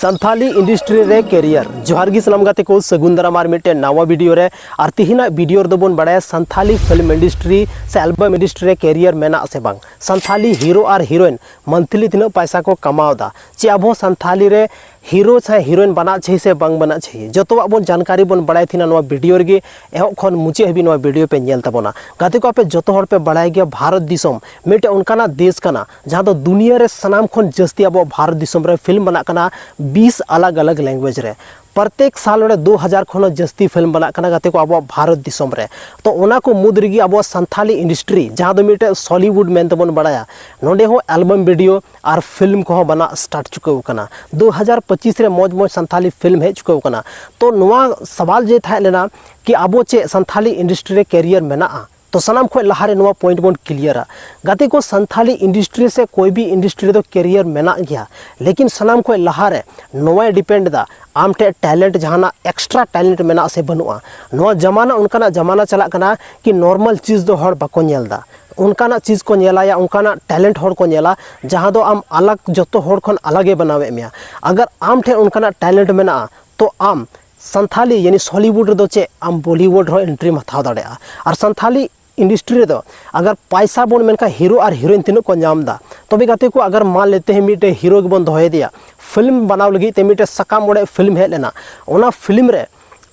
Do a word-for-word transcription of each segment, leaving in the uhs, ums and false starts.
Santali industry ᱨᱮ career. ᱡᱚᱦᱟᱨ ᱜᱮ ᱥᱟᱱᱟᱢ ᱜᱟᱛᱮ ᱠᱚ, ᱥᱟᱹᱜᱩᱱ ᱫᱟᱨᱟᱢ ᱟᱨ ᱢᱤᱫᱴᱮᱱ ᱱᱟᱣᱟ ᱵᱷᱤᱰᱤᱭᱳ ᱨᱮ᱾ ᱟᱨ ᱛᱤᱦᱤᱧᱟᱜ ᱵᱷᱤᱰᱤᱭᱳ ᱨᱮᱫᱚ ᱵᱚᱱ ᱵᱟᱲᱟᱭᱟ ᱥᱟᱱᱛᱷᱟᱞᱤ ᱯᱷᱤᱞᱢ ᱤᱱᱰᱟᱥᱴᱨᱤ ᱥᱮ ᱮᱞᱵᱟᱢ ᱤᱱᱰᱟᱥᱴᱨᱤ ᱨᱮ ᱠᱮᱨᱤᱭᱟᱨ ᱢᱮᱱᱟᱜ ᱥᱮ ᱵᱟᱝ, ᱥᱟᱱᱛᱷᱟᱞᱤ ᱦᱤᱨᱳ ᱟᱨ ᱦᱤᱨᱳᱭᱤᱱ ᱢᱟᱱᱛᱷᱞᱤ ᱛᱤᱱᱟᱹᱜ ᱯᱟᱭᱥᱟ ᱠᱚ ᱠᱟᱢᱟᱣ ᱮᱫᱟ, ᱪᱮ ᱟᱵᱚ ᱥᱟᱱᱛᱷᱟᱞᱤ ᱨᱮ ᱦᱤᱨᱳ ᱥᱮ ᱦᱤᱨᱳᱭᱤᱱ ᱵᱟᱱᱟᱜ ᱪᱟᱹᱦᱤ ᱥᱮ ᱵᱟᱝ ᱵᱟᱱᱟᱜ ᱪᱟᱹᱦᱤ, ᱡᱚᱛᱚᱣᱟᱜ ᱵᱚᱱ ᱡᱟᱱᱠᱟᱨᱤ ᱵᱚᱱ ᱵᱟᱲᱟᱭ ᱛᱟᱦᱮᱱᱟ ᱱᱚᱣᱟ ᱵᱷᱤᱰᱤᱭᱳ ᱨᱮᱜᱮ᱾ ᱮᱦᱚᱵ ᱠᱷᱚᱱ ᱢᱩᱪᱟᱹᱫ ᱦᱟᱹᱵᱤᱡ ᱱᱚᱣᱟ ᱵᱷᱤᱰᱤᱭᱳ ᱯᱮ ᱧᱮᱞ ᱛᱟᱵᱚᱱᱟ᱾ ᱜᱟᱛᱮ ᱠᱚ, ᱟᱯᱮ ᱡᱚᱛᱚ ᱦᱚᱲ ᱯᱮ ᱵᱟᱲᱟᱭ ᱜᱮᱭᱟ ᱵᱷᱟᱨᱚᱛ ᱫᱤᱥᱚᱢ ᱢᱤᱫᱴᱮᱱ ᱚᱱᱠᱟᱱᱟᱜ ᱫᱮᱥ ᱠᱟᱱᱟ ᱡᱟᱦᱟᱸ ᱫᱚ ᱫᱩᱱᱤᱭᱟᱹ ᱨᱮ ᱥᱟᱱᱟᱢ ᱠᱷᱚᱱ ᱡᱟᱹᱥᱛᱤ ᱟᱵᱚᱣᱟᱜ ᱵᱷᱟᱨᱚᱛ ᱫᱤᱥᱚᱢ ᱨᱮ ᱯᱷᱤᱞᱢ ᱵᱟᱱᱟᱜ ᱠᱟᱱᱟ ᱵᱤᱥ ᱟᱞᱟᱜᱽ ᱟᱞᱟᱜᱽ ᱞᱮᱝᱜᱩᱭᱮᱡᱽ ᱨᱮ᱾ ᱯᱨᱚᱛᱮᱠ ᱥᱟᱞ ᱱᱚᱰᱮ ᱫᱩ ᱦᱟᱡᱟᱨ ᱠᱷᱚᱱ ᱦᱚᱸ ᱡᱟᱹᱥᱛᱤ ᱯᱷᱤᱞᱢ ᱵᱟᱱᱟᱜ ᱠᱟᱱᱟ ᱜᱟᱛᱮ ᱠᱚ ᱟᱵᱚᱣᱟᱜ ᱵᱷᱟᱨᱚᱛ ᱫᱤᱥᱚᱢ ᱨᱮ᱾ ᱛᱚ ᱚᱱᱟ ᱠᱚ ᱢᱩᱫᱽ ᱨᱮᱜᱮ ᱟᱵᱚᱣᱟᱜ ᱥᱟᱱᱛᱷᱟᱞᱤ ᱤᱱᱰᱟᱥᱴᱨᱤ ᱡᱟᱦᱟᱸ ᱫᱚ ᱢᱤᱫᱴᱮᱱ ᱥᱚᱞᱤᱣᱩᱰ ᱢᱮᱱᱛᱮ ᱵᱚᱱ ᱵᱟᱲᱟᱭᱟ, ᱱᱚᱰᱮ ᱦᱚᱸ ᱮᱞᱵᱟᱢ ᱵᱷᱤᱰᱤᱭᱳ ᱟᱨ ᱯᱷᱤᱞᱢ ᱠᱚᱦᱚᱸ ᱵᱟᱱᱟᱜ ᱥᱴᱟᱨᱴ ᱪᱩᱠᱟᱹᱣ ᱟᱠᱟᱱᱟ᱾ ᱫᱩ ᱦᱟᱡᱟᱨ ᱯᱚᱸᱪᱤᱥ ᱨᱮ ᱢᱚᱡᱽ ᱢᱚᱡᱽ ᱥᱟᱱᱛᱷᱟᱞᱤ ᱯᱷᱤᱞᱢ ᱦᱮᱡ ᱪᱩᱠᱟᱹᱣ ᱟᱠᱟᱱᱟ᱾ ᱛᱚ ᱱᱚᱣᱟ ᱥᱟᱣᱟᱞ ᱡᱮ ᱛᱟᱦᱮᱸ ᱞᱮᱱᱟ ᱠᱤ ᱟᱵᱚ ᱪᱮᱫ ᱥᱟᱱᱛᱷᱟᱞᱤ ᱤᱱᱰᱟᱥᱴᱨᱤ ᱨᱮ ᱠᱮᱨᱤᱭᱟᱨ ᱢᱮᱱᱟᱜᱼᱟ? ᱛᱚ ᱥᱟᱱᱟᱢ ᱠᱷᱚᱱ ᱞᱟᱦᱟᱨᱮ ᱱᱚᱣᱟ ᱯᱚᱭᱮᱱᱴ ᱵᱚᱱ ᱠᱞᱤᱭᱟᱨᱟ᱾ ᱜᱟᱛᱮ ᱠᱚ, ᱥᱟᱱᱛᱷᱟᱞᱤ ᱤᱱᱰᱟᱥᱴᱨᱤ ᱥᱮ ᱠᱚᱭ ᱵᱤ ᱤᱱᱰᱟᱥᱴᱨᱤ ᱨᱮᱫᱚ ᱠᱮᱨᱤᱭᱟᱨ ᱢᱮᱱᱟᱜ ᱜᱮᱭᱟ, ᱞᱮᱠᱤᱱ ᱥᱟᱱᱟᱢ ᱠᱷᱚᱱ ᱞᱟᱦᱟᱨᱮ ᱱᱚᱣᱟᱭ ᱰᱤᱯᱮᱱᱰ ᱮᱫᱟ ᱟᱢ ᱴᱷᱮᱱ ᱴᱮᱞᱮᱱᱴ, ᱡᱟᱦᱟᱱᱟᱜ ᱮᱠᱥᱴᱨᱟ ᱴᱮᱞᱮᱱᱴ ᱢᱮᱱᱟᱜᱼᱟ ᱥᱮ ᱵᱟᱹᱱᱩᱜᱼᱟ᱾ ᱱᱚᱣᱟ ᱡᱟᱢᱟᱱᱟ ᱚᱱᱠᱟᱱᱟᱜ ᱡᱟᱢᱟᱱᱟ ᱪᱟᱞᱟᱜ ᱠᱟᱱᱟ ᱠᱤ ᱱᱚᱨᱢᱟᱞ ᱪᱤᱡᱽ ᱫᱚ ᱦᱚᱲ ᱵᱟᱠᱚ ᱧᱮᱞ ᱮᱫᱟ, ᱚᱱᱠᱟᱱᱟᱜ ᱪᱤᱡᱽ ᱠᱚ ᱧᱮᱞᱟ ᱭᱟ, ᱚᱱᱠᱟᱱᱟᱜ ᱴᱮᱞᱮᱱᱴ ᱦᱚᱲ ᱠᱚ ᱧᱮᱞᱟ ᱡᱟᱦᱟᱸ ᱫᱚ ᱟᱢ ᱟᱞᱟᱜᱽ, ᱡᱚᱛᱚ ᱦᱚᱲ ᱠᱷᱚᱱ ᱟᱞᱟᱜᱽ ᱮ ᱵᱮᱱᱟᱣᱮᱫ ᱢᱮᱭᱟ᱾ ᱟᱜᱟᱨ ᱟᱢ ᱴᱷᱮᱱ ᱚᱱᱠᱟᱱᱟᱜ ᱴᱮᱞᱮᱱᱴ ᱢᱮᱱᱟᱜᱼᱟ ᱛᱚ ᱟᱢ ᱥᱟᱱᱛᱷᱟᱞᱤ ᱭᱟᱱᱤ ᱥᱚᱞᱤᱣᱩᱰ ᱨᱮᱫᱚ ᱪᱮᱫ ᱟᱢ ᱵᱚᱞᱤᱣᱩᱰ ᱨᱮᱦᱚᱸ ᱮᱱᱴᱨᱤᱢ ᱦᱟᱛᱟᱣ ᱫᱟᱲᱮᱭᱟᱜᱼᱟ᱾ ᱟᱨ ᱥᱟᱱᱛᱷᱟᱞᱤ ᱤᱱᱰᱟᱥᱴᱨᱤ ᱨᱮᱫᱚ ᱟᱜᱟᱨ ᱯᱟᱭᱥᱟ ᱵᱚᱱ ᱢᱮᱱᱠᱷᱟᱱ ᱦᱤᱨᱳ ᱟᱨ ᱦᱤᱨᱳᱭᱤᱱ ᱛᱤᱱᱟᱹᱜ ᱠᱚ ᱧᱟᱢ ᱮᱫᱟ? ᱛᱚᱵᱮ ᱜᱟᱛᱮ ᱠᱚ, ᱟᱜᱟᱨ ᱢᱟᱱ ᱞᱮᱛᱮ ᱦᱮᱸ ᱢᱤᱫᱴᱮᱱ ᱦᱤᱨᱳ ᱜᱮᱵᱚᱱ ᱫᱚᱦᱚᱭᱮᱫᱮᱭᱟ, ᱯᱷᱤᱞᱢ ᱵᱟᱱᱟᱣ ᱞᱟᱹᱜᱤᱫ ᱛᱮ ᱢᱤᱫᱴᱮᱱ ᱥᱟᱠᱟᱢ ᱚᱲᱮᱡ ᱯᱷᱤᱞᱢ ᱦᱮᱡ ᱞᱮᱱᱟ, ᱚᱱᱟ ᱯᱷᱤᱞᱢ ᱨᱮ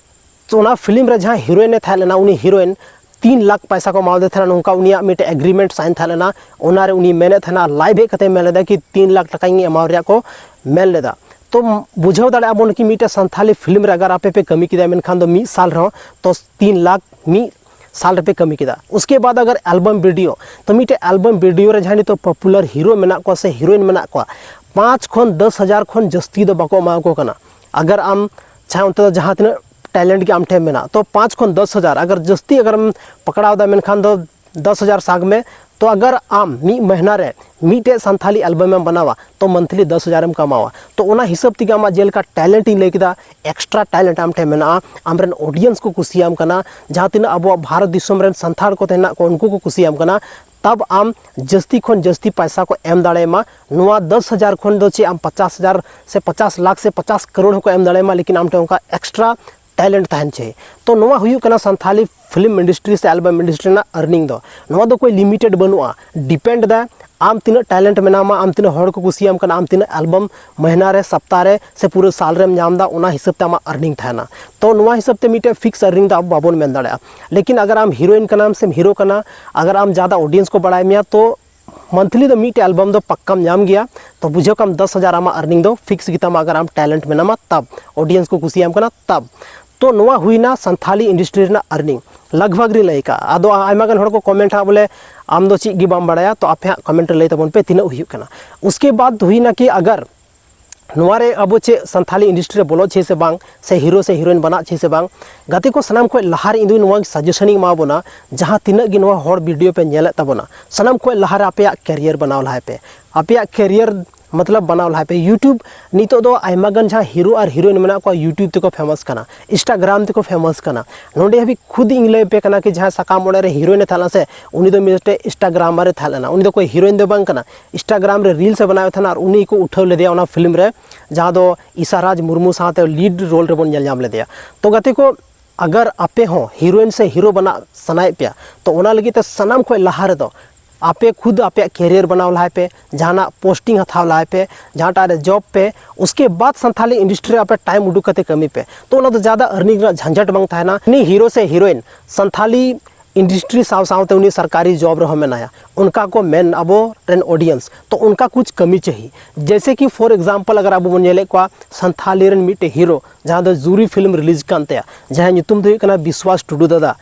ᱛᱚ ᱚᱱᱟ ᱯᱷᱤᱞᱢ ᱨᱮ ᱡᱟᱦᱟᱸ ᱦᱤᱨᱳᱭᱤᱱ ᱮ ᱛᱟᱦᱮᱸ ᱞᱮᱱᱟ, ᱩᱱᱤ ᱦᱤᱨᱳᱭᱤᱱ ᱛᱤᱱ ᱞᱟᱠᱷ ᱯᱟᱭᱥᱟ ᱠᱚ ᱮᱢᱟᱣᱟᱫᱮ ᱛᱟᱦᱮᱱᱟ, ᱱᱚᱝᱠᱟ ᱩᱱᱤᱭᱟᱜ ᱢᱤᱫᱴᱮᱱ ᱮᱜᱽᱨᱤᱢᱮᱱᱴ ᱥᱟᱭᱤᱱ ᱛᱟᱦᱮᱸ ᱞᱮᱱᱟ᱾ ᱚᱱᱟᱨᱮ ᱩᱱᱤ ᱢᱮᱱᱮᱫ ᱛᱟᱦᱮᱱᱟ, ᱞᱟᱭᱤᱵᱷ ᱦᱮᱡ ᱠᱟᱛᱮ ᱢᱮᱱ ᱞᱮᱫᱟ ᱠᱤ ᱛᱤᱱ ᱞᱟᱠᱷ ᱴᱟᱠᱟᱧ ᱮᱢᱟᱣ ᱨᱮᱭᱟᱜ ᱠᱚ ᱢᱮᱱ ᱞᱮᱫᱟ᱾ ᱛᱚ ᱵᱩᱡᱷᱟᱹᱣ ᱫᱟᱲᱮᱭᱟᱜᱼᱟ ᱵᱚᱱ ᱠᱤ ᱢᱤᱫᱴᱮᱱ ᱥᱟᱱᱛᱷᱟᱞᱤ ᱯᱷᱤᱞᱢ ᱨᱮ ᱟᱜᱟᱨ ᱟᱯᱮ ᱯᱮ ᱠᱟᱹᱢᱤ ᱠᱮᱫᱟ, ᱢᱮᱱᱠᱷᱟᱱ ᱫᱚ ᱢᱤᱫ ᱥᱟᱞ ᱨᱮᱦᱚᱸ ᱛᱚ ᱛᱤᱱ ᱞᱟᱠᱷ ᱢᱤᱫ ᱥᱟᱞ ᱨᱮᱯᱮ ᱠᱟᱹᱢᱤ ᱠᱮᱫᱟ᱾ ᱩᱥᱠᱮ ᱵᱟᱫ ᱟᱜᱟᱨ ᱮᱞᱵᱟᱢ ᱵᱷᱤᱰᱤᱭᱳ, ᱛᱚ ᱢᱤᱫᱴᱮᱱ ᱮᱞᱵᱟᱢ ᱵᱷᱤᱰᱤᱭᱳ ᱨᱮ ᱡᱟᱦᱟᱸᱭ ᱱᱤᱛᱚᱜ ᱯᱚᱯᱩᱞᱟᱨ ᱦᱤᱨᱳ ᱢᱮᱱᱟᱜ ᱠᱚᱣᱟ ᱥᱮ ᱦᱤᱨᱳᱭᱤᱱ ᱢᱮᱱᱟᱜ ᱠᱚᱣᱟ, ᱯᱟᱸᱪ ᱠᱷᱚᱱ ᱫᱚᱥ ᱦᱟᱡᱟᱨ ᱠᱷᱚᱱ ᱡᱟᱹᱥᱛᱤ ᱫᱚ ᱵᱟᱠᱚ ᱮᱢᱟ ᱠᱚ ᱠᱟᱱᱟ᱾ ᱟᱜᱟᱨ ᱟᱢ ᱪᱟᱦᱮ ᱚᱱᱛᱮ ᱫᱚ ᱡᱟᱦᱟᱸ ᱛᱤᱱᱟᱹᱜ ᱴᱮᱞᱮᱱᱴ ᱜᱮ ᱟᱢ ᱴᱷᱮᱱ ᱢᱮᱱᱟᱜ, ᱛᱚ ᱯᱟᱸᱪ ᱠᱷᱚᱱ ᱫᱚᱥ ᱦᱟᱡᱟᱨ, ᱟᱜᱟᱨ ᱡᱟᱹᱥᱛᱤ ᱟᱜᱟᱨᱮᱢ ᱯᱟᱠᱲᱟᱣ ᱮᱫᱟ, ᱢᱮᱱᱠᱷᱟᱱ ᱫᱚ ᱫᱚᱥ ᱦᱟᱡᱟᱨ ᱥᱟᱵ ᱢᱮ᱾ ᱛᱚ ᱟᱜᱟᱨ ᱟᱢ ᱢᱤᱫ ᱢᱟᱹᱦᱱᱟᱹ ᱨᱮ ᱢᱤᱫᱴᱮᱡ ᱥᱟᱱᱛᱷᱟᱞᱤ ᱮᱞᱵᱟᱢ ᱮᱢ ᱵᱮᱱᱟᱣᱟ, ᱛᱚ ᱢᱟᱱᱛᱷᱞᱤ ᱫᱚᱥ ᱦᱟᱡᱟᱨ ᱮᱢ ᱠᱟᱢᱟᱣᱟ᱾ ᱛᱚ ᱚᱱᱟ ᱦᱤᱥᱟᱹᱵ ᱛᱮᱜᱮ ᱟᱢᱟᱜ ᱡᱮᱞᱮᱠᱟ ᱴᱮᱞᱮᱱᱴ ᱤᱧ ᱞᱟᱹᱭ ᱠᱮᱫᱟ, ᱮᱠᱥᱴᱨᱟ ᱴᱮᱞᱮᱱᱴ ᱟᱢ ᱴᱷᱮᱱ ᱢᱮᱱᱟᱜᱼᱟ, ᱟᱢᱨᱮᱱ ᱚᱰᱤᱭᱮᱱᱥ ᱠᱚ ᱠᱩᱥᱤᱭᱟᱢ ᱠᱟᱱᱟ, ᱡᱟᱦᱟᱸ ᱛᱤᱱᱟᱹᱜ ᱟᱵᱚᱣᱟᱜ ᱵᱷᱟᱨᱚᱛ ᱫᱤᱥᱚᱢ ᱨᱮᱱ ᱥᱟᱱᱛᱷᱟᱲ ᱠᱚ ᱦᱮᱱᱟᱜ ᱠᱚᱣᱟ ᱩᱱᱠᱩ ᱠᱚ ᱠᱩᱥᱤᱭᱟᱢ ᱠᱟᱱᱟ, ᱛᱟᱵ ᱟᱢ ᱡᱟᱹᱥᱛᱤ ᱠᱷᱚᱱ ᱡᱟᱹᱥᱛᱤ ᱯᱟᱭᱥᱟ ᱠᱚ ᱮᱢ ᱫᱟᱲᱮᱭᱟᱢᱟ᱾ ᱱᱚᱣᱟ ᱫᱚᱥ ᱦᱟᱡᱟᱨ ᱠᱷᱚᱱ ᱫᱚ ᱪᱮᱫ ᱟᱢ ᱯᱚᱪᱟᱥ ᱦᱟᱡᱟᱨ ᱥᱮ ᱯᱚᱪᱟᱥ ᱞᱟᱠᱷ ᱥᱮ ᱯᱚᱪᱟᱥ ᱠᱟᱨᱳᱲ ᱦᱚᱸᱠᱚ ᱮᱢ ᱫᱟᱲᱮᱭᱟᱢᱟ, ᱞᱮᱠᱤᱱ ᱟᱢ ᱴᱷᱮᱱ ᱚᱱᱠᱟ ᱮᱠᱥᱴᱨᱟ ᱴᱮᱞᱮᱱᱴ ᱛᱟᱦᱮᱱ ᱪᱟᱹᱦᱤ᱾ ᱛᱚ ᱱᱚᱣᱟ ᱦᱩᱭᱩᱜ ᱠᱟᱱᱟ ᱥᱟᱱᱛᱷᱟᱞᱤ ᱯᱷᱤᱞᱢ ᱤᱱᱰᱟᱥᱴᱨᱤ ᱥᱮ ᱮᱞᱵᱟᱢ ᱤᱱᱰᱟᱥᱴᱨᱤ ᱨᱮᱱᱟᱜ ᱟᱨᱱᱤᱝ ᱫᱚ᱾ ᱱᱚᱣᱟ ᱫᱚ ᱠᱳᱭ ᱞᱤᱢᱤᱴᱮᱰ ᱵᱟᱹᱱᱩᱜᱼᱟ, ᱰᱤᱯᱮᱱᱰ ᱫᱟᱭ ᱟᱢ ᱛᱤᱱᱟᱹᱜ ᱴᱮᱞᱮᱱᱴ ᱢᱮᱱᱟᱢᱟ, ᱟᱢ ᱛᱤᱱᱟᱹᱜ ᱦᱚᱲ ᱠᱚ ᱠᱩᱥᱤᱭᱟᱢ ᱠᱟᱱᱟ, ᱟᱢ ᱛᱤᱱᱟᱹᱜ ᱮᱞᱵᱟᱢ ᱢᱟᱹᱦᱱᱟᱹ ᱨᱮ, ᱥᱟᱯᱛᱟ ᱨᱮ ᱥᱮ ᱯᱩᱨᱟᱹ ᱥᱟᱞ ᱨᱮᱢ ᱧᱟᱢ ᱮᱫᱟ, ᱚᱱᱟ ᱦᱤᱥᱟᱹᱵ ᱛᱮ ᱟᱢᱟᱜ ᱟᱨᱱᱤᱝ ᱛᱟᱦᱮᱱᱟ᱾ ᱛᱚ ᱱᱚᱣᱟ ᱦᱤᱥᱟᱹᱵ ᱛᱮ ᱢᱤᱫᱴᱮᱱ ᱯᱷᱤᱠᱥ ᱟᱨᱱᱤᱝ ᱫᱚ ᱟᱵᱚ ᱵᱟᱵᱚᱱ ᱢᱮᱱ ᱫᱟᱲᱮᱭᱟᱜᱼᱟ᱾ ᱞᱮᱠᱤᱱ ᱟᱜᱟᱨ ᱟᱢ ᱦᱤᱨᱳᱭᱤᱱ ᱠᱟᱱᱟᱢ ᱥᱮᱢ ᱦᱤᱨᱳ ᱠᱟᱱᱟ, ᱟᱜᱟᱨ ᱟᱢ ᱡᱟᱫᱟ ᱚᱰᱤᱭᱮᱱᱥ ᱠᱚ ᱵᱟᱲᱟᱭ ᱢᱮᱭᱟ, ᱛᱚ ᱢᱟᱱᱛᱷᱞᱤ ᱫᱚ ᱢᱤᱫᱴᱮᱡ ᱮᱞᱵᱟᱢ ᱫᱚ ᱯᱟᱠᱠᱟᱢ ᱧᱟᱢ ᱜᱮᱭᱟ᱾ ᱛᱚ ᱵᱩᱡᱷᱟᱹᱣ ᱠᱟᱢ ᱫᱚᱥ ᱦᱟᱡᱟᱨ ᱟᱢᱟᱜ ᱟᱨᱱᱤᱝ ᱫᱚ ᱯᱷᱤᱠᱥ ᱜᱮᱛᱟᱢᱟ, ᱟᱜᱟᱨ ᱟᱢ ᱴᱮᱞᱮᱱᱴ ᱢᱮᱱᱟᱢᱟ ᱛᱟᱵ, ᱚᱰᱤᱭᱮᱱᱥ ᱠᱚ ᱠᱩᱥᱤᱭᱟᱢ ᱠᱟᱱᱟ ᱛᱟᱵ᱾ ᱛᱚ ᱱᱚᱣᱟ ᱦᱩᱭᱱᱟ ᱥᱟᱱᱛᱷᱟᱞᱤ ᱤᱱᱰᱟᱥᱴᱨᱤ ᱨᱮᱱᱟᱜ ᱟᱨᱱᱤᱝ, ᱞᱟᱜᱽ ᱵᱷᱟᱜᱽ ᱨᱤᱧ ᱞᱟᱹᱭ ᱠᱟᱜᱼᱟ᱾ ᱟᱫᱚ ᱟᱭᱢᱟ ᱜᱟᱱ ᱦᱚᱲ ᱠᱚ ᱠᱚᱢᱮᱱᱴ ᱦᱟᱸᱜ ᱵᱚᱞᱮ, "ᱟᱢ ᱫᱚ ᱪᱮᱫ ᱜᱮ ᱵᱟᱢ ᱵᱟᱲᱟᱭᱟ", ᱛᱚ ᱟᱯᱮ ᱦᱟᱸᱜ ᱠᱚᱢᱮᱱᱴ ᱨᱮ ᱞᱟᱹᱭ ᱛᱟᱵᱚᱱ ᱯᱮ ᱛᱤᱱᱟᱹᱜ ᱦᱩᱭᱩᱜ ᱠᱟᱱᱟ᱾ ᱩᱥᱠᱮ ᱵᱟᱫ ᱦᱩᱭᱱᱟ ᱠᱤ ᱟᱜᱟᱨ ᱱᱚᱣᱟ ᱨᱮ ᱟᱵᱚ ᱪᱮᱫ ᱥᱟᱱᱛᱷᱟᱞᱤ ᱤᱱᱰᱟᱥᱴᱨᱤ ᱨᱮ ᱵᱚᱞᱚᱜ ᱪᱮ ᱥᱮ ᱵᱟᱝ, ᱥᱮ ᱦᱤᱨᱳ ᱥᱮ ᱦᱤᱨᱳᱭᱤᱱ ᱵᱟᱱᱟᱜ ᱪᱮ ᱥᱮ ᱵᱟᱝ, ᱜᱟᱛᱮ ᱠᱚ, ᱥᱟᱱᱟᱢ ᱠᱷᱚᱱ ᱞᱟᱦᱟ ᱨᱮ ᱤᱧ ᱫᱚ ᱱᱚᱣᱟ ᱥᱟᱡᱮᱥᱚᱱ ᱤᱧ ᱮᱢᱟ ᱵᱚᱱᱟ, ᱡᱟᱦᱟᱸ ᱛᱤᱱᱟᱹᱜ ᱜᱮ ᱱᱚᱣᱟ ᱦᱚᱲ ᱵᱷᱤᱰᱤᱭᱳ ᱯᱮ ᱧᱮᱞᱮᱫ ᱛᱟᱵᱚᱱᱟ, ᱥᱟᱱᱟᱢ ᱠᱷᱚᱱ ᱞᱟᱦᱟ ᱨᱮ ᱟᱯᱮᱭᱟᱜ ᱠᱮᱨᱤᱭᱟᱨ ᱵᱮᱱᱟᱣ ᱞᱟᱦᱟᱭ ᱯᱮ, ᱟᱯᱮᱭᱟᱜ ᱠᱮᱨᱤᱭᱟᱨ ᱢᱚᱛᱞᱚᱵ ᱵᱮᱱᱟᱣ ᱞᱟᱦᱟᱭ ᱯᱮ᱾ YouTube ᱱᱤᱛᱚᱜ ᱫᱚ ᱟᱭᱢᱟ ᱜᱟᱱ ᱡᱟᱦᱟᱸ ᱦᱤᱨᱳ ᱟᱨ ᱦᱤᱨᱳᱭᱤᱱ ᱢᱮᱱᱟᱜ ᱠᱚᱣᱟ, YouTube ᱛᱮᱠᱚ ᱯᱷᱮᱢᱟᱥ ᱠᱟᱱᱟ, Instagram ᱛᱮᱠᱚ ᱯᱷᱮᱢᱟᱥ ᱠᱟᱱᱟ᱾ ᱱᱚᱰᱮ ᱦᱟᱹᱵᱤᱡ ᱠᱷᱩᱫ ᱤᱧ ᱞᱟᱹᱭ ᱟᱯᱮ ᱠᱟᱱᱟ ᱠᱤ ᱡᱟᱦᱟᱸᱭ ᱥᱟᱠᱟᱢ ᱚᱲᱮᱡ ᱨᱮ ᱦᱤᱨᱳᱭᱤᱱ ᱮ ᱛᱟᱦᱮᱸ ᱞᱮᱱᱟ ᱥᱮ, ᱩᱱᱤ ᱫᱚ ᱢᱤᱫᱴᱮᱡ ᱤᱱᱥᱴᱟᱜᱨᱟᱢᱟᱨ ᱮ ᱛᱟᱦᱮᱸ ᱞᱮᱱᱟ, ᱩᱱᱤ ᱫᱚ ᱠᱳᱭ ᱦᱤᱨᱳᱭᱤᱱ ᱫᱚ ᱵᱟᱝ ᱠᱟᱱᱟ᱾ ᱤᱱᱥᱴᱟᱜᱨᱟᱢ ᱨᱮ ᱨᱤᱞᱥ ᱮ ᱵᱮᱱᱟᱣᱮᱫ ᱛᱟᱦᱮᱱᱟ ᱟᱨ ᱩᱱᱤ ᱜᱮᱠᱚ ᱩᱴᱷᱟᱹᱣ ᱞᱮᱫᱮᱭᱟ ᱚᱱᱟ ᱯᱷᱤᱞᱢ ᱨᱮ, ᱡᱟᱦᱟᱸ ᱫᱚ ᱤᱥᱟ ᱨᱟᱡᱽ ᱢᱩᱨᱢᱩ ᱥᱟᱶᱛᱮ ᱞᱤᱰ ᱨᱳᱞ ᱨᱮᱵᱚᱱ ᱧᱮᱞ ᱧᱟᱢ ᱞᱮᱫᱮᱭᱟ᱾ ᱛᱚ ᱜᱟᱛᱮ ᱠᱚ, ᱟᱜᱟᱨ ᱟᱯᱮ ᱦᱚᱸ ᱦᱤᱨᱳᱭᱤᱱ ᱥᱮ ᱦᱤᱨᱳ ᱵᱮᱱᱟᱜ ᱥᱟᱱᱟᱭᱮᱫ ᱯᱮᱭᱟ, ᱛᱚ ᱚᱱᱟ ᱞᱟᱹᱜᱤᱫ ᱛᱮ ᱥᱟᱱᱟᱢ ᱠᱷᱚᱱ ᱞᱟᱦᱟ ᱨᱮᱫᱚ ᱟᱯᱮ ᱠᱷᱩᱫ ᱟᱯᱮᱭᱟᱜ ᱠᱮᱨᱤᱭᱟᱨ ᱵᱮᱱᱟᱣ ᱞᱟᱦᱟᱭ ᱯᱮ, ᱡᱟᱦᱟᱱᱟᱜ ᱯᱳᱥᱴᱤᱝ ᱦᱟᱛᱟᱣ ᱞᱟᱦᱟᱭ ᱯᱮ, ᱡᱟᱦᱟᱸᱴᱟᱜ ᱨᱮ ᱡᱚᱵ ᱯᱮ᱾ ᱩᱥᱠᱮ ᱵᱟᱫ ᱥᱟᱱᱛᱷᱟᱞᱤ ᱤᱱᱰᱟᱥᱴᱨᱤ ᱨᱮ ᱟᱯᱮ ᱴᱟᱭᱤᱢ ᱩᱰᱩᱠ ᱠᱟᱛᱮ ᱠᱟᱹᱢᱤ ᱯᱮ᱾ ᱛᱚ ᱚᱱᱟ ᱫᱚ ᱡᱟᱫᱟ ᱟᱨᱱᱤᱝ ᱨᱮᱱᱟᱜ ᱡᱷᱟᱱᱡᱷᱟᱴ ᱵᱟᱝ ᱛᱟᱦᱮᱱᱟ᱾ ᱩᱱᱤ ᱦᱤᱨᱳ ᱥᱮ ᱦᱤᱨᱳᱭᱤᱱ ᱥᱟᱱᱛᱷᱟᱞᱤ ᱤᱱᱰᱟᱥᱴᱨᱤ ᱥᱟᱶ ᱥᱟᱶᱛᱮ ᱩᱱᱤ ᱥᱚᱨᱠᱟᱨᱤ ᱡᱚᱵ ᱨᱮᱦᱚᱸ ᱢᱮᱱᱟᱭᱟ, ᱚᱱᱠᱟ ᱠᱚ ᱢᱮᱱ ᱟᱵᱚ ᱨᱮᱱ ᱚᱰᱤᱭᱮᱱᱥ᱾ ᱛᱚ ᱚᱱᱠᱟ ᱠᱩᱪ ᱠᱟᱹᱢᱤ ᱪᱟᱹᱦᱤ, ᱡᱮᱭᱥᱮ ᱠᱤ ᱯᱷᱚᱨ ᱮᱠᱡᱟᱢᱯᱚᱞ ᱟᱜᱟᱨ ᱟᱵᱚ ᱵᱚᱱ ᱧᱮᱞᱮᱫ ᱠᱚᱣᱟ, ᱥᱟᱱᱛᱷᱟᱞᱤ ᱨᱮᱱ ᱢᱤᱫᱴᱮᱡ ᱦᱤᱨᱳ ᱡᱟᱦᱟᱸ ᱫᱚ ᱡᱩᱨᱤ ᱯᱷᱤᱞᱢ ᱨᱤᱞᱤᱡᱽ ᱠᱟᱱ ᱛᱟᱭᱟ, ᱡᱟᱦᱟᱸᱭ ᱧᱩᱛᱩᱢ ᱫᱚ ᱦᱩᱭᱩᱜ ᱠᱟᱱᱟ ᱵᱤᱥᱣᱟᱥ ᱴᱩᱰᱩ ᱫᱟᱫᱟ᱾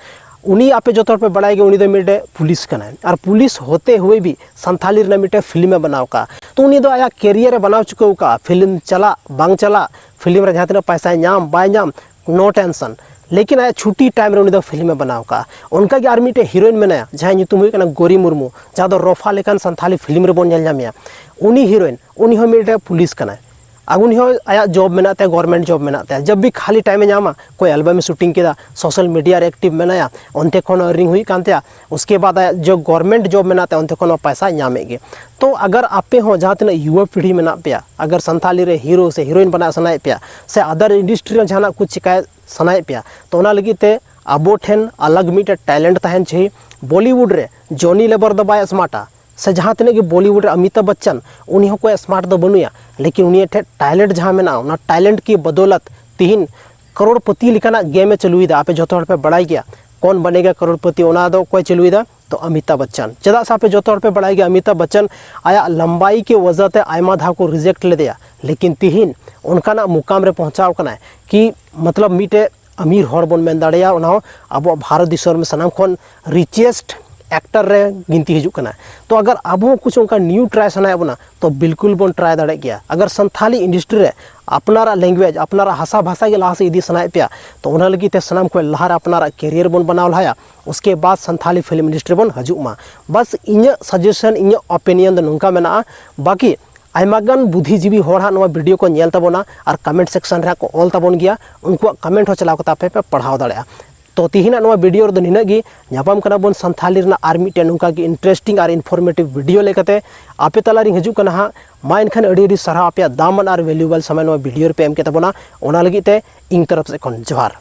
ᱩᱱᱤ ᱟᱯᱮ ᱡᱚᱛᱚ ᱦᱚᱲ ᱯᱮ ᱵᱟᱲᱟᱭ ᱜᱮᱭᱟ, ᱩᱱᱤ ᱫᱚ ᱢᱤᱫᱴᱮᱡ ᱯᱩᱞᱤᱥ ᱠᱟᱱᱟᱭ, ᱟᱨ ᱯᱩᱞᱤᱥ ᱦᱚᱛᱮ ᱦᱩᱭ ᱵᱷᱤ ᱥᱟᱱᱛᱷᱟᱞᱤ ᱨᱮᱱᱟᱜ ᱢᱤᱫᱴᱮᱡ ᱯᱷᱤᱞᱢ ᱮ ᱵᱮᱱᱟᱣ ᱠᱟᱜᱼᱟ᱾ ᱛᱚ ᱩᱱᱤ ᱫᱚ ᱟᱭᱟᱜ ᱠᱮᱨᱤᱭᱟᱨ ᱮ ᱵᱮᱱᱟᱣ ᱪᱩᱠᱟᱹᱣ ᱠᱟᱜᱼᱟ, ᱯᱷᱤᱞᱢ ᱪᱟᱞᱟᱜ ᱵᱟᱝ ᱪᱟᱞᱟᱜ, ᱯᱷᱤᱞᱢ ᱨᱮ ᱡᱟᱦᱟᱸ ᱛᱤᱱᱟᱹᱜ ᱯᱟᱭᱥᱟᱭ ᱧᱟᱢ ᱵᱟᱭ ᱧᱟᱢ, ᱱᱳ ᱴᱮᱱᱥᱚᱱ᱾ ᱞᱮᱠᱤᱱ ᱟᱭᱟᱜ ᱪᱷᱩᱴᱤ ᱴᱟᱭᱤᱢ ᱨᱮ ᱩᱱᱤ ᱫᱚ ᱯᱷᱤᱞᱢ ᱮ ᱵᱮᱱᱟᱣ ᱠᱟᱜᱼᱟ᱾ ᱚᱱᱠᱟᱜᱮ ᱟᱨ ᱢᱤᱫᱴᱮᱡ ᱦᱤᱨᱳᱭᱤᱱ ᱢᱮᱱᱟᱭᱟ, ᱡᱟᱦᱟᱸᱭ ᱧᱩᱛᱩᱢ ᱦᱩᱭᱩᱜ ᱠᱟᱱᱟ ᱜᱳᱨᱤ ᱢᱩᱨᱢᱩ, ᱡᱟᱦᱟᱸ ᱫᱚ ᱨᱚᱯᱷᱟ ᱞᱮᱠᱟᱱ ᱥᱟᱱᱛᱷᱟᱞᱤ ᱯᱷᱤᱞᱢ ᱨᱮᱵᱚᱱ ᱧᱮᱞ ᱧᱟᱢᱮᱭᱟ᱾ ᱩᱱᱤ ᱦᱤᱨᱳᱭᱤᱱ, ᱩᱱᱤ ᱦᱚᱸ ᱢᱤᱫᱴᱮᱡ ᱯᱩᱞᱤᱥ ᱠᱟᱱᱟᱭ᱾ ᱟᱨ ᱩᱱᱤ ᱦᱚᱸ ᱟᱭᱟᱜ ᱡᱚᱵ ᱢᱮᱱᱟᱜ ᱛᱟᱭᱟ, ᱜᱚᱵᱷᱚᱨᱱᱢᱮᱱᱴ ᱡᱚᱵ ᱢᱮᱱᱟᱜ ᱛᱟᱭᱟ᱾ ᱡᱟᱵ ᱵᱷᱤ ᱠᱷᱟᱞᱤ ᱴᱟᱭᱤᱢ ᱮ ᱧᱟᱢᱟ, ᱚᱠᱚᱭ ᱮᱞᱵᱟᱢ ᱮ ᱥᱩᱴᱤᱝ ᱠᱮᱫᱟ, ᱥᱳᱥᱟᱞ ᱢᱤᱰᱤᱭᱟ ᱨᱮ ᱮᱠᱴᱤᱵᱷ ᱢᱮᱱᱟᱭᱟ, ᱚᱱᱛᱮ ᱠᱷᱚᱱ ᱟᱨᱱᱤᱝ ᱦᱩᱭᱩᱜ ᱠᱟᱱ ᱛᱟᱭᱟ᱾ ᱩᱥᱠᱮ ᱵᱟᱫ ᱟᱭᱟᱜ ᱡᱚ ᱜᱚᱵᱷᱚᱨᱱᱢᱮᱱᱴ ᱡᱚᱵ ᱢᱮᱱᱟᱜ ᱛᱟᱭᱟ, ᱚᱱᱛᱮ ᱠᱷᱚᱱ ᱦᱚᱸ ᱯᱟᱭᱥᱟᱭ ᱧᱟᱢᱮᱫ ᱜᱮ᱾ ᱛᱚ ᱟᱜᱟᱨ ᱟᱯᱮ ᱦᱚᱸ ᱡᱟᱦᱟᱸ ᱛᱤᱱᱟᱹᱜ ᱭᱩᱣᱟ ᱯᱤᱲᱦᱤ ᱢᱮᱱᱟᱜ ᱯᱮᱭᱟ, ᱟᱜᱟᱨ ᱥᱟᱱᱛᱷᱟᱞᱤ ᱨᱮ ᱦᱤᱨᱳ ᱥᱮ ᱦᱤᱨᱳᱭᱤᱱ ᱵᱮᱱᱟᱜ ᱥᱟᱱᱟᱭᱮᱫ ᱯᱮᱭᱟ, ᱥᱮ ᱟᱫᱟᱨ ᱤᱱᱰᱟᱥᱴᱨᱤ ᱨᱮ ᱡᱟᱦᱟᱱᱟᱜ ᱠᱚ ᱪᱤᱠᱟᱭ ᱥᱟᱱᱟᱭᱮᱫ ᱯᱮᱭᱟ, ᱛᱚ ᱚᱱᱟ ᱞᱟᱹᱜᱤᱫ ᱛᱮ ᱟᱵᱚ ᱴᱷᱮᱱ ᱟᱞᱟᱜᱽ ᱢᱤᱫᱴᱮᱱ ᱴᱮᱞᱮᱱᱴ ᱛᱟᱦᱮᱱ ᱪᱟᱹᱦᱤ᱾ ᱵᱚᱞᱤᱣᱩᱰ ᱨᱮ ᱡᱚᱱᱤ ᱞᱮᱵᱟᱨ ᱫᱚ ᱵᱟᱭ ᱥᱢᱟᱨᱴᱟ, ᱥᱮ ᱡᱟᱦᱟᱸ ᱛᱤᱱᱟᱹᱜ ᱜᱮ ᱵᱚᱞᱤᱣᱩᱰ ᱨᱮ ᱚᱢᱤᱛᱟᱵᱷ ᱵᱚᱪᱪᱚᱱ, ᱩᱱᱤ ᱦᱚᱸ ᱠᱚᱭ ᱥᱢᱟᱨᱴ ᱫᱚ ᱵᱟᱹᱱᱩᱭᱟ, ᱞᱮᱠᱤᱱ ᱩᱱᱤᱭᱟᱜ ᱴᱷᱮᱱ ᱴᱮᱞᱮᱱᱴ ᱡᱟᱦᱟᱸ ᱢᱮᱱᱟᱜᱼᱟ, ᱚᱱᱟ ᱴᱮᱞᱮᱱᱴ ᱠᱤ ᱵᱚᱫᱚᱞᱟᱛ ᱛᱤᱦᱤᱧ ᱠᱨᱳᱲᱯᱚᱛᱤ ᱞᱮᱠᱟᱱᱟᱜ ᱜᱮᱢ ᱮ ᱪᱟᱹᱞᱩᱭᱮᱫᱟ᱾ ᱟᱯᱮ ᱡᱚᱛᱚ ᱦᱚᱲ ᱯᱮ ᱵᱟᱲᱟᱭ ᱜᱮᱭᱟ, ᱠᱚᱱ ᱵᱟᱱᱮᱜᱟ ᱠᱨᱳᱲᱯᱚᱛᱤ, ᱚᱱᱟ ᱫᱚ ᱚᱠᱚᱭ ᱪᱟᱹᱞᱩᱭᱮᱫᱟ? ᱛᱚ ᱚᱢᱤᱛᱟᱵᱷ ᱵᱚᱪᱪᱚᱱ᱾ ᱪᱮᱫᱟᱜ ᱥᱮ ᱟᱯᱮ ᱡᱚᱛᱚ ᱦᱚᱲ ᱯᱮ ᱵᱟᱲᱟᱭ ᱜᱮᱭᱟ, ᱚᱢᱤᱛᱟᱵᱷ ᱵᱚᱪᱪᱚᱱ ᱟᱭᱟᱜ ᱞᱟᱢᱵᱟᱭ ᱠᱮ ᱣᱟᱡᱟ ᱛᱮ ᱟᱭᱢᱟ ᱫᱷᱟᱣ ᱠᱚ ᱨᱤᱡᱮᱠᱴ ᱞᱮᱫᱮᱭᱟ, ᱞᱮᱠᱤᱱ ᱛᱤᱦᱤᱧ ᱚᱱᱠᱟᱱᱟᱜ ᱢᱩᱠᱟᱢ ᱨᱮ ᱯᱚᱦᱪᱟᱣ ᱠᱟᱱᱟᱭ ᱠᱤ ᱢᱚᱛᱞᱚᱵ ᱢᱤᱫᱴᱮᱡ ᱟᱢᱤᱨ ᱦᱚᱲ ᱵᱚᱱ ᱢᱮᱱ ᱫᱟᱲᱮᱭᱟᱜᱼᱟ, ᱚᱱᱟ ᱦᱚᱸ ᱟᱵᱚᱣᱟᱜ ᱵᱷᱟᱨᱚᱛ ᱫᱤᱥᱚᱢ ᱨᱮ ᱥᱟᱱᱟᱢ ᱠᱷᱚᱱ ᱨᱤᱪᱮᱥᱴ ᱮᱠᱴᱟᱨ ᱨᱮ ᱜᱤᱱᱛᱤ ᱦᱤᱡᱩᱜ ᱠᱟᱱᱟ᱾ ᱛᱚ ᱟᱜᱟᱨ ᱟᱵᱚ ᱦᱚᱸ ᱠᱩᱪ ᱚᱱᱠᱟ ᱱᱤᱭᱩ ᱴᱨᱟᱭ ᱥᱟᱱᱟᱭᱮᱫ ᱵᱚᱱᱟ, ᱛᱚ ᱵᱤᱞᱠᱩᱞ ᱵᱚᱱ ᱴᱨᱟᱭ ᱫᱟᱲᱮᱭᱟᱜ ᱜᱮᱭᱟ᱾ ᱟᱜᱟᱨ ᱥᱟᱱᱛᱷᱟᱞᱤ ᱤᱱᱰᱟᱥᱴᱨᱤ ᱨᱮ ᱟᱯᱱᱟᱨᱟᱜ ᱞᱮᱝᱜᱩᱭᱮᱡᱽ, ᱟᱯᱱᱟᱨᱟᱜ ᱦᱟᱥᱟ ᱵᱷᱟᱥᱟ ᱜᱮ ᱞᱟᱦᱟ ᱥᱮᱫ ᱤᱫᱤ ᱥᱟᱱᱟᱭᱮᱫ ᱯᱮᱭᱟ, ᱛᱚ ᱚᱱᱟ ᱞᱟᱹᱜᱤᱫ ᱛᱮ ᱥᱟᱱᱟᱢ ᱠᱷᱚᱱ ᱞᱟᱦᱟ ᱨᱮ ᱟᱯᱱᱟᱨᱟᱜ ᱠᱮᱨᱤᱭᱟᱨ ᱵᱚᱱ ᱵᱮᱱᱟᱣ ᱞᱟᱦᱟᱭᱟ, ᱩᱥᱠᱮ ᱵᱟᱫ ᱥᱟᱱᱛᱷᱟᱞᱤ ᱯᱷᱤᱞᱢ ᱤᱱᱰᱟᱥᱴᱨᱤ ᱵᱚᱱ ᱦᱤᱡᱩᱜ ᱢᱟ᱾ ᱵᱟᱥ ᱤᱧᱟᱹᱜ ᱥᱟᱡᱮᱥᱚᱱ, ᱤᱧᱟᱹᱜ ᱚᱯᱤᱱᱤᱭᱚᱱ ᱫᱚ ᱱᱚᱝᱠᱟ ᱢᱮᱱᱟᱜᱼᱟ᱾ ᱵᱟᱠᱤ ᱟᱭᱢᱟ ᱜᱟᱱ ᱵᱩᱫᱷᱤᱡᱤᱵᱤ ᱦᱚᱲ ᱦᱟᱸᱜ ᱱᱚᱣᱟ ᱵᱷᱤᱰᱤᱭᱳ ᱠᱚ ᱧᱮᱞ ᱛᱟᱵᱚᱱᱟ ᱟᱨ ᱠᱚᱢᱮᱱᱴ ᱥᱮᱠᱥᱚᱱ ᱨᱮ ᱦᱟᱸᱜ ᱠᱚ ᱚᱞ ᱛᱟᱵᱚᱱ ᱜᱮᱭᱟ, ᱩᱱᱠᱩᱣᱟᱜ ᱠᱚᱢᱮᱱᱴ ᱦᱚᱸ ᱪᱟᱞᱟᱣ ᱠᱟᱛᱮ ᱟᱯᱮ ᱯᱮ ᱯᱟᱲᱦᱟᱣ ᱫᱟᱲᱮᱭᱟᱜᱼᱟ᱾ ᱛᱚ ᱛᱤᱦᱤᱧᱟᱜ ᱱᱚᱣᱟ ᱵᱷᱤᱰᱤᱭᱳ ᱨᱮᱫᱚ ᱱᱤᱱᱟᱹᱜ ᱜᱮ᱾ ᱧᱟᱯᱟᱢ ᱠᱟᱱᱟ ᱵᱚᱱ ᱥᱟᱱᱛᱷᱟᱞᱤ ᱨᱮᱱᱟᱜ ᱟᱨ ᱢᱤᱫᱴᱮᱱ ᱱᱚᱝᱠᱟ ᱜᱮ ᱤᱱᱴᱟᱨᱮᱥᱴᱤᱝ ᱟᱨ ᱤᱱᱯᱷᱚᱨᱢᱮᱴᱤᱵᱷ ᱵᱷᱤᱰᱤᱭᱳ ᱞᱮᱠᱟᱛᱮ᱾ ᱟᱯᱮ ᱛᱟᱞᱟᱨᱤᱧ ᱦᱤᱡᱩᱜ ᱠᱟᱱᱟ ᱦᱟᱸᱜ᱾ ᱢᱟ ᱮᱱᱠᱷᱟᱱ ᱟᱹᱰᱤ ᱟᱹᱰᱤ ᱥᱟᱨᱦᱟᱣ ᱟᱯᱮᱭᱟᱜ ᱫᱟᱢᱟᱱ ᱟᱨ ᱵᱷᱮᱞᱩᱭᱮᱵᱚᱞ ᱥᱚᱢᱚᱭ ᱱᱚᱣᱟ ᱵᱷᱤᱰᱤᱭᱳ ᱨᱮᱯᱮ ᱮᱢ ᱠᱮᱫ ᱛᱟᱵᱚᱱᱟ, ᱚᱱᱟ ᱞᱟᱹᱜᱤᱫ ᱛᱮ ᱤᱧ ᱛᱚᱨᱚᱯ ᱥᱮᱫ ᱠᱷᱚᱱ ᱡᱚᱦᱟᱨ᱾